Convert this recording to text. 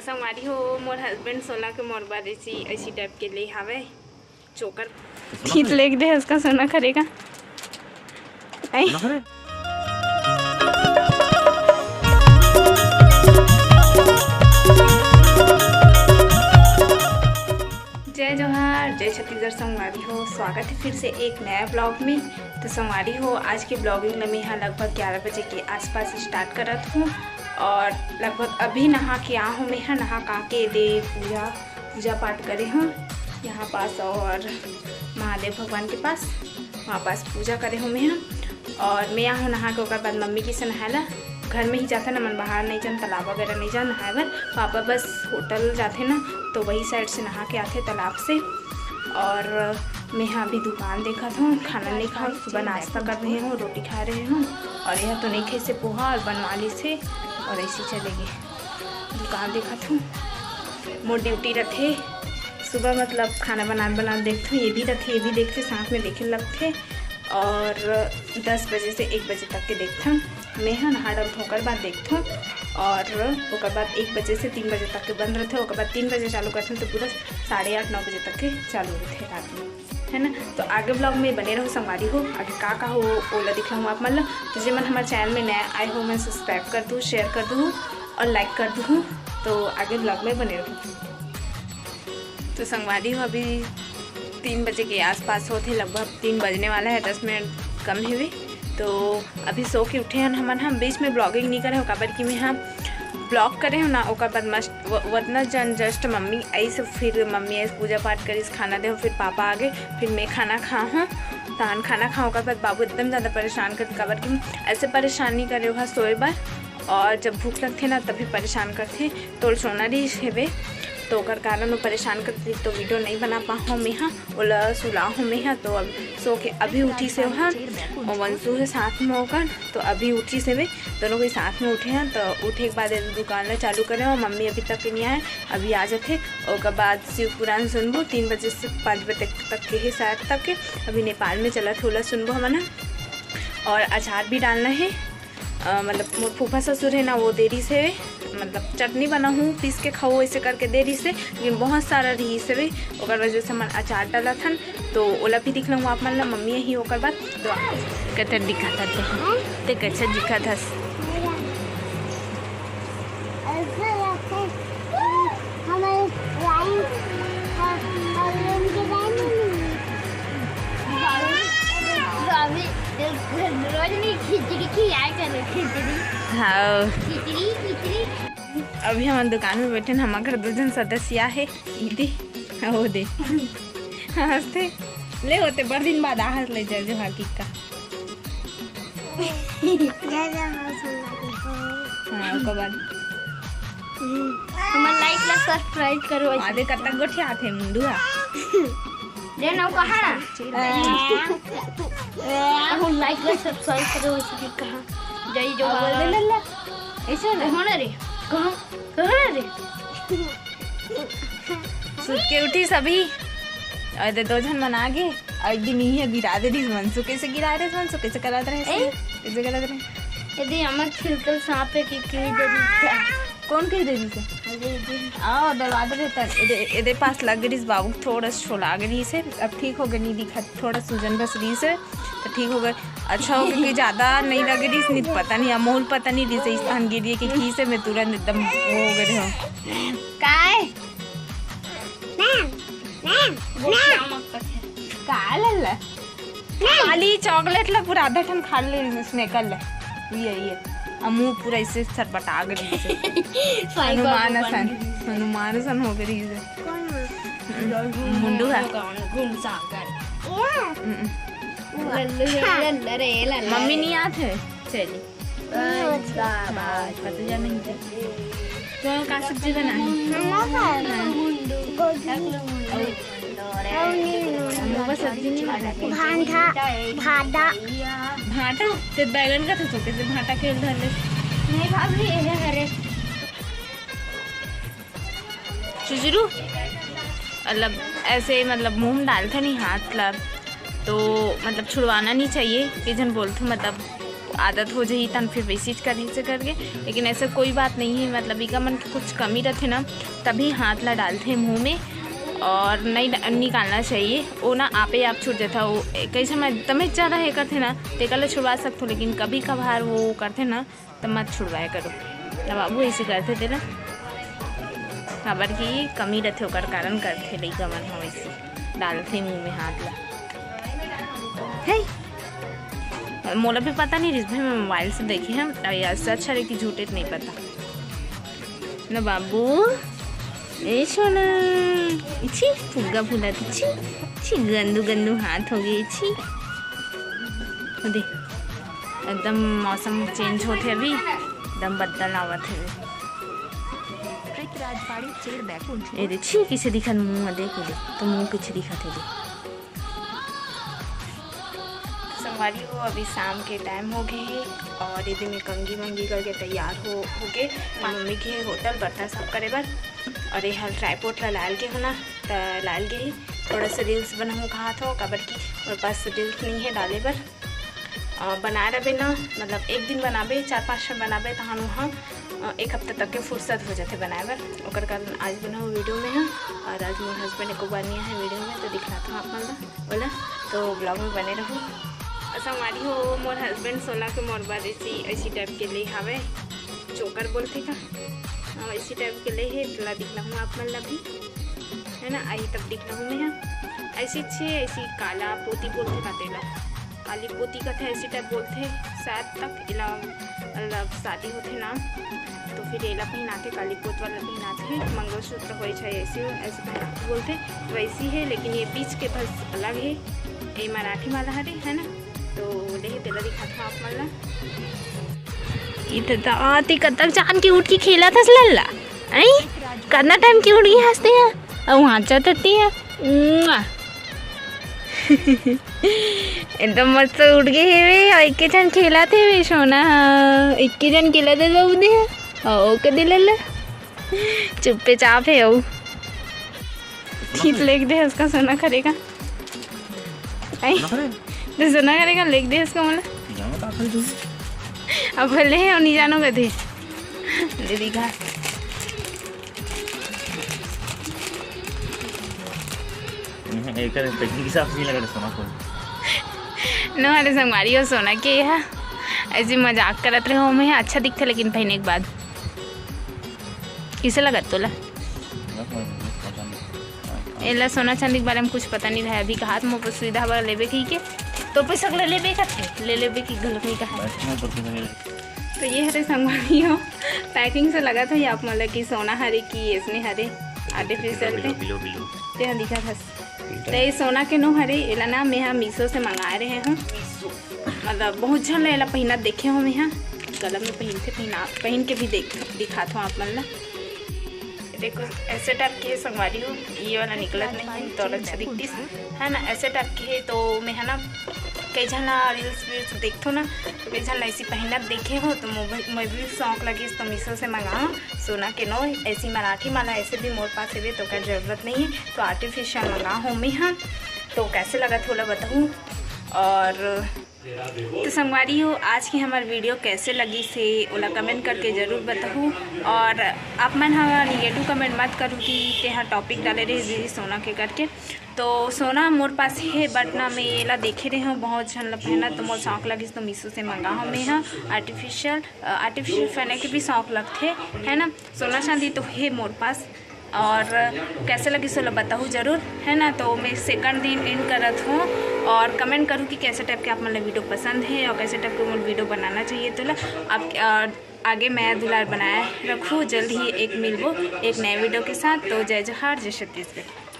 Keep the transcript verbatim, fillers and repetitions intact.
संगवारी हो, मोर husband सोना के मोर बर ऐसी, ऐसी type के ले हावे चोकर। ठीक लेग दे उसका सोना खरेगा। नहीं? जय जोहार, जय छत्तीसगढ़ संगवारी हो, स्वागत है फिर से एक नया vlog में। तो संगवारी हो, आज के vlogging ल मैं ह लगभग ग्यारह बजे के आसपास start करत हूँ और लगभग अभी नहा के आ हूँ मैं ह, नहा का के दे पूजा, पूजा पाठ करे हूँ यहाँ पास और महादेव भगवान के पास, वहाँ पास पूजा करे हूँ मैं ह। और मैं आ हूँ नहा के, ओकर बाद मम्मी किसे नहाए ला, घर में ही जाथे ना, मन बाहर नहीं जान, तालाब वगैरह नहीं जान नहाए बर। पापा बस होटल जाथे ना, तो वही side से नहा के आथे तालाब से। और मैं ह अभी दुकान देखत हूँ, खाना नहीं खाऊँ, सुबह नाश्ता कर रहे हूँ, रोटी खा रहे हूँ। और यह तो नहीं खाइसे पोहा और बनवा लीसे और ऐसे चले गए। दुकान देखत हूँ, मोर duty रथे सुबह, मतलब खाना बना बना देखथूँ, ये भी रथे, ये भी देखथे, साथ में देखे लगथे। और दस बजे से एक बजे तक के देखथन। मैं ह नहा डलथों, ओकर बाद देखथों। और ओकर बाद एक बजे से तीन बजे तक के बंद रहथे, ओकर बाद तीन बजे चालू करथन, तो पूरा साढ़े आठ, नौ बजे तक के चालू रहथे रात में, है ना। तो आगे vlog में बने रहो संगवारी हो, आगे का का हो ओला दिखलाऊँ आप मन ला। तो जे मन हमारे channel में नया आए हो, मन subscribe कर दू, share कर दू और like कर दू। तो आगे vlog में बने रहो। तो संगवारी हो, अभी तीन बजे के आसपास होथे, लगभग तीन बजने वाला है, दस मिनट कम हेवे। तो अभी सो के उठे हन हमन। हम बीच में vlogging नहीं करे हो, काबर कि मैं ह vlog करे हो ना, ओकर बाद मस्त व-, वतना जन just मम्मी आइस, फिर मम्मी आइस, पूजा पाठ करिस, खाना दे हो, फिर पापा आ गए, फिर मैं खाना खा हूँ, तहन खाना खा, ओकर बाद बाबू एकदम ज़्यादा परेशान कर, काबर कि ऐसे परेशान नहीं करे हो सोए बर, और जब भूख लगथे ना तभी परेशान करथे। तोल सोना रहिस हेबे, तो ओकर कारण वो परेशान करथे, तो video नहीं बना पाहूँ मैं ह। ओला सुलाहूँ मैं ह, तो अब सो के अभी उठिस हे ओहा, और वंशु हे साथ में ओकर, तो अभी उठिस हेबे, दोनों कोई साथ में उठे हैं। तो उठे के बाद एदे दुकान ला चालू करे हो, मम्मी अभी तक नहीं आए, अभी आ जाथे। ओकर बाद शिव पुराण सुनबो, तीन बजे से पाँच बजे तक के हे शायद तक के, अभी नेपाल में चलत हे, ओला सुनबो हमन ह। और अचार भी डालना है, अ, मतलब मोर फूफा ससुर है ना, वो दे रही से, मतलब चटनी बना हूँ, पीस के खाओ, ऐसे करके दे रही से, लेकिन बहुत सारा रही से वे, ओकर वजह से मन अचार डालत हन। तो ओला भी दिखलाऊँ आप मन ला, मम्मी यही ओकर बाद। तो कतर दिखा था ते, ते कैसे दिखा था? ऐसे लगता है, हमारे लाइन, हाँ, और उनके लाइन में नहीं। भाभी, भाभी, रोज नहीं खिचड़ी खिलाया करो, खिचड़ी। हाँ। खिचड़ी, खिचड़ी। अभी हम दुकान में बैठे हैं, हमारे घर दो जन सदस्य है, इदी, ओ दे। हंसते, ले होते, बड़ दिन बाद आहत ले जय जोहार किक्का। जय जय माँ सोना की हो। हाँ, ओकर बाद? हम्म। हमर like ला subscribe करो। आदे कतक गोठियाथे मुंडुआ। जे ना कहा ना। हम like ला subscribe करो, इसी की कहा। जय जो अब बोल दे लल्ला। ऐसे ना। कहो ना रे। कहो, कहो ना रे। सुत के उठी सभी। अरे दो झन मन आगे। और एक दिन इहे गिरा दे रहिस मनसु, कैसे गिरा रहे मनसु, कैसे करत रहे ए? कैसे करत रहे? यदि हमर खिलकल सांप है कि कह दे रही क्या? कौन कह दे रही से? अरे जी। आओ दरवाजा रे तर, एदे, एदे पास लग रही बाबू, थोड़ा छोला गे रही से, अब ठीक हो गए, नहीं दिखा, थोड़ा सूजन बस रही से, तो ठीक हो गए। अच्छा हो गए कि ज्यादा नहीं लग रही से, नहीं पता नहीं, अमोल पता नहीं रही से, इस स्थान गिर रही है कि की से मैं तुरंत एकदम वो हो गए रहे हूँ। काय? का लल्ला? खाली chocolate ला पूरा आधा ठन खा ले, उसने कर ले। ये, ये। आ मुंह पूरा इसे सरपटा गई इसे। साईं हनुमान बाबा असन, बन गई। हनुमान असन हो गई इसे। कौन? मुंडू है। घुमसागर। ये? हम्म। लल्लू रे, लल्ला रे, लल्ला मम्मी रे। नहीं आते? चली। नहीं होती। हाँ, पता जा नहीं थे। तो का सब्जी बनाई? हम ना खाए। हाँ। गोभी। और वो बस सब्जी नहीं बनाई। भांठा, भाटा। भाटा? ते बैगन का था, तो कैसे भाटा खेल धर ले? नहीं भाभी, ये है रे। सुजुरू, मतलब ऐसे, मतलब मुंह में डालता नहीं हाथ ला, तो मतलब छुड़वाना नहीं चाहिए। कई झन बोलथों, मतलब आदत हो जाही, तहन फिर वैसी चीज करही से करके। लेकिन ऐसा कोई बात नहीं है, मतलब इका मन के कुछ कमी रहथे ना, तभी हाथ ला डालथे मुंह में, और नहीं डा-, निकालना चाहिए। वो ना आपे आप छूट जाता। वो कैसे मैं एकदम ज़्यादा हे करथे ना, तेकर ला छुड़वा सकथो, लेकिन कभी कभार वो करथे ना, तो मत छुड़वाया करो। ना बाबू ऐसे करथे तेला, काबर कि कमी रहथे, ओकर कारण करथे लइका मन ह वैसे, डालथे मुंह में हाथ ला। हे, मोला भी पता नहीं रिस भाई, मैं मोबाइल से देखे हंव, अउ ये अच्छा रे कि झूठे तो नहीं पता। ना बाबू, ए सोना, इछी फुग्गा फुला, इछी, इछी गंदू गंदू हाथ हो गए, इछी। ओ दे, एकदम मौसम चेंज होथे अभी, एकदम बदल आवत हे। पृथ्वीराज पाड़ी चेर बैकुंठ। ए दे, छी, किसे दिखत मुंह, देख ले, तो मुंह किसे दिखत हे, दे। संगवारी हो, अभी शाम के टाइम हो गए हे और ये दे में कंघी वंघी करके तैयार हो, हो के मम्मी के होटल बर्तन साफ करे बर। और ये हल ट्राइपॉड ला लाल के होना, त लाल के ही थोड़ा सा रील्स बनाऊँ कहा थो, काबर कि मोर पास रील्स नहीं है डाले बर। अ, बनाए रहिबे ना, मतलब एक दिन बनाबे, चार पाँच ठन बनाबे, तहन वहाँ, अ, एक हफ्ता तक के फुर्सत हो जाथे बनाए बर। ओकर कारण आज बनाओ वीडियो में है, और आज मोर हस्बैंड एको बार नहीं है वीडियो में, तो दिखलाता हूँ आप मन ला। बोला, तो ब्लॉग में बने रहू। अउ संगवारी हो, मोर हस्बैंड सोला के मोर बर ऐसी, ऐसी टाइप के ले हावे, चोकर बोलथे का, हाँ, ऐसी टाइप के ले हे, तेला दिखलाहूँ आप मन ला भी, है ना। आई तब दिखलाहूँ मैं, हाँ, ऐसी छे, ऐसी काला पोती बोलथे का तेला, काली पोती कथे, ऐसी टाइप बोलथे शायद तक, एला मतलब शादी होथे ना, तो फिर एला पहिनाथे, काली पोत वाला पहिनाथे, मंगलसूत्र होय चाहे ऐसे हो, ऐसे पहिनाथे बोलथे, वैसी है, लेकिन ये बीच के बस अलग है, ये मराठी वाला हरे, है ना। तो ले हे, तेला दिखात हूँ आप मन ला। ई त, त, आ, ती कतक जान के उठ के खेलत हस लल्ला, आई? कतना टाइम के उठ गई हंसते हैं, अब वहाँ जाते हैं। एकदम मस्त उठ गए हे वे, अउ इक्के झन खेलत हे वे सोना ह, इक्के झन खेलत हे बाबू दे ह। ओ कदे लल्ला चुप्पे चाप हे अउ। ठीक लेग दे उसका सोना करेगा। आई? सोना करे? तो सोना करेगा, लेग दे उसका मोला। जाओ का कर दू। अब भले है, नहीं जानो कदे। दे दिखा। हम्म, एकर पैकिंग के हिसाब से नहीं लगा सोना को। नो, अरे संगवारी हो, सोना के हा ऐसे मजाक करत रहे हो, मैं अच्छा दिखथे लेकिन पहने के बाद। किसे लगत तोला? बस मैं पसंद है। एला सोना चांदी के बारे में कुछ पता नहीं रहा, अभी कहा तो मोर सुविधा वाला लेबे की के, तो पैसा ले लेबे का थे, ले लेबे की गलत नहीं कहा। बस मैं पसंद है। तो ये हरे संगवारी हो, पैकिंग से लगा था ये आप मतलब कि सोना हरे की इसने हरे आर्टिफिशियल बिलो, पे बिलो, बिलो। ते दिखा था। तो ये सोना के नो हरे, एला ना मैं हा मीशो से मंगाए रहे हूँ। मतलब बहुत झन ला एला पहिना देखे हो मैं हा, गला में पहिन के पहिना, पहिन के भी देख, दिखात हूँ आप मन ला। देखो ऐसे टाइप के संगवारी हो, ये वाला निकलत नहीं है तो अच्छा दिखतीस है ना, ऐसे टाइप के है। तो मैं है ना कई झन ला रील्स वील्स देखथो ना, तो कई झन ला ऐसी पहिनत देखे हो तो मोबाइल, मैं भी शौक लगिस तो मीशो से मंगाओ सोना के नो। ऐसी मराठी माला ऐसे भी मोर पास हेवे तो का जरूरत नहीं है, तो आर्टिफिशियल मंगा हो मैं हा। तो कैसे लगा थोड़ा बताऊँ। और तो संगवारी हो, आज की हमार वीडियो कैसे लगी से ओला कमेंट करके जरूर बताहू। और आप मन हा निगेटिव कमेंट मत करू कि तेहा टॉपिक डाले रहे दीदी सोना के करके। तो सोना मोर पास है, बट ना मैं एला देखे रहे हूँ बहुत झन ला पहना, तो मोर शौक लगिस तो मीशो से मंगा हूँ मैं हा। आर्टिफिशियल, आर्टिफिशियल पहने के भी शौक लगथे, है ना। सोना चांदी तो है मोर पास। और कैसे लगिस ओला बताहू जरूर, है ना। तो मैं सेकंड दिन एंड करत हूँ और कमेंट करू कि कैसे टाइप के आप मन ला वीडियो पसंद है और कैसे टाइप के मोर वीडियो बनाना चाहिए। तो ला आप, अ, आगे मैं दुलार बनाए रखू, जल्द ही एक मिलबो एक नए वीडियो के साथ। तो जय जोहार, जय छत्तीसगढ़।